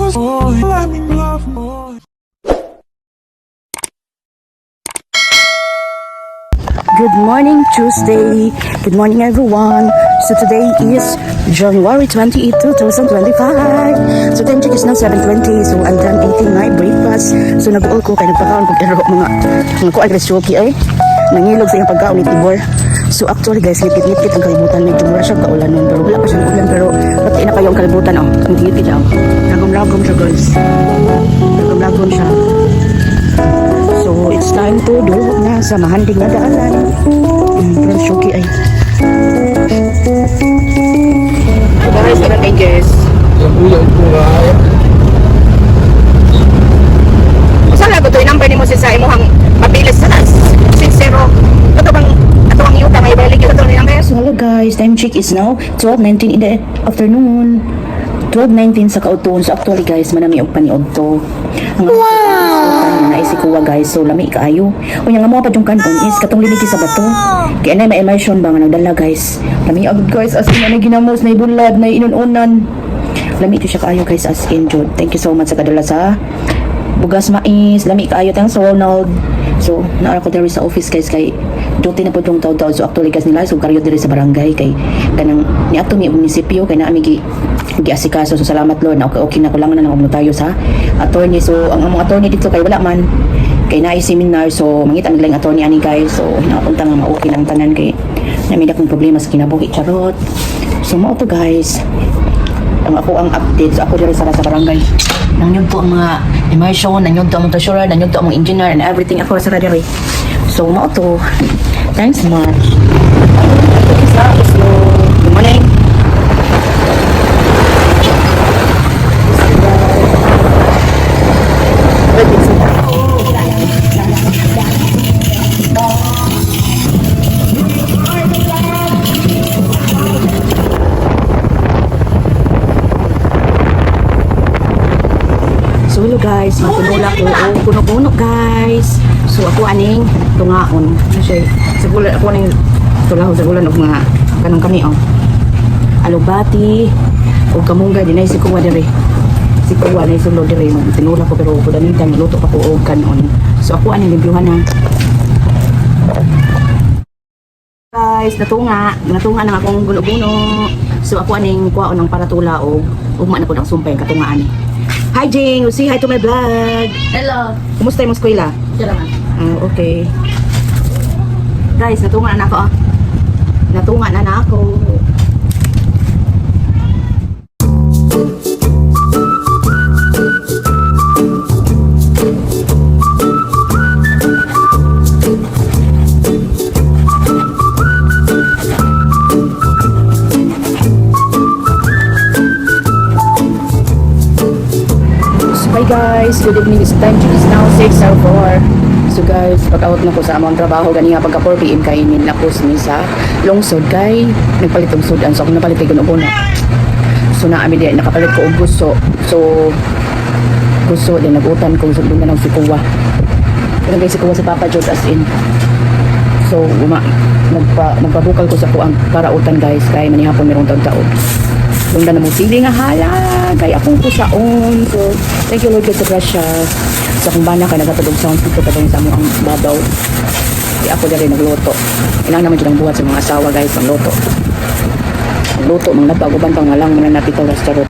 Let me love more. Good morning, Tuesday. Good morning, everyone. So today is January 28, 2025. So time check is now 7:20. So I'm done eating my breakfast. So nag-uol ko kay nagpakaon kog ero mga kuan guys suki ay. Nangilog sa iyang pagkaon ni Tibor. So actually guys, ngit-ngit ang kalibutan, medyo mura siya kaulan nun, pero wala pa siyang ulan, pero pati na kayo ang kalibutan oh. Ang ngit siya oh. Lagom-lagom siya, guys. Lagom-lagom siya. So, it's time to do na sa mahanding na daanan. Pero suki ay. Guys, ganun kay Jess. Saan lang ito? Number ni mo sa imuhang mabilis sa nas. 60. Ito bang ato ang yuta may balik ito ni number? So hello guys, time check is now 12:19 in the afternoon. 12:19 sa kautuon. So actually guys, manami og paniod to. Ang wow! Na si kuwa guys, so lami kaayo. Unya nga mo pa yung kanon is katong linigi sa bato. Kaya na may immersion ba nga nagdala guys. Lami agad guys, as in anay ginamos na ibulad na inununan. Lami to siya kaayo guys, as in jud. Thank you so much sa kadala sa bugas mais, lami kaayo. Thanks Ronald. So naara ko diri sa office guys, kay duty na po tong taw-taw. So actually guys, nila so karyo diri sa barangay kay kanang niadto mi og munisipyo kay naa mi gi giasikaso. So salamat Lord na okay, okay na ko lang na nang tayo sa attorney. So ang among attorney dito kay wala man kay naay seminar, so mangita mig lang attorney ani guys. So hinapunta nga ma-okay lang tanan kay nami akong problema sa kinabuhi, charot. So mao to guys ang ako ang update. So ako diri sa barangay. Nangyod to ang mga immersion, nangyod to ang mga treasurer, nangyod to ang mga engineer and everything. Ako sa diri. So mao to. Thanks much. Sa Oslo. Good morning. So hello guys, matunula ko o puno-puno guys. So ako aning tungaon. Ano siya? Sa gulan ako aning tulahon sa gulan og mga kanang kani oh. Alubati o kamunggay dinay si kuwa diri. Si kuwa na sulod diri, tinula ko pero for the meantime luto pa ko og kanon. So ako aning limpyuhan na. Guys, natunga, natunga na akong guno-guno. So ako aning kuwaon ng paratula og ugma na pud ang sumpay ang katungaan. Hi Jing, say hi to my vlog. Hello. Kumusta imong eskwela? Salamat. Ah, okay. Guys, natunga na ako ah. Natunga na ako. So, hi guys, good evening. It's time check is now 6:04. So guys, pag out na ko sa among trabaho gani nga pagka 4 PM kay nilapos mi sa lungsod kay nagpalit og sudan. So ako napalit kay guno. So naa mi di nakapalit ko og guso. So guso din nagutan ko sa dungan og sikuwa. Pero guys, sikuwa sa Papa Jod as in. So uma, nagpabukal ko sa kuang karautan guys kay manihapon merong taon-taon. Lunda na mo sili nga hala kay akong kusaon. So thank you Lord God sa grasya. Sa akong bana kay nagatulog sound dito katong sa among ang babaw. Di ako diri nagluto. Inang naman jud ang buhat sa mga asawa guys, ang luto. Ang luto, mga labag, uban pa nga lang mananapitaw restaurant.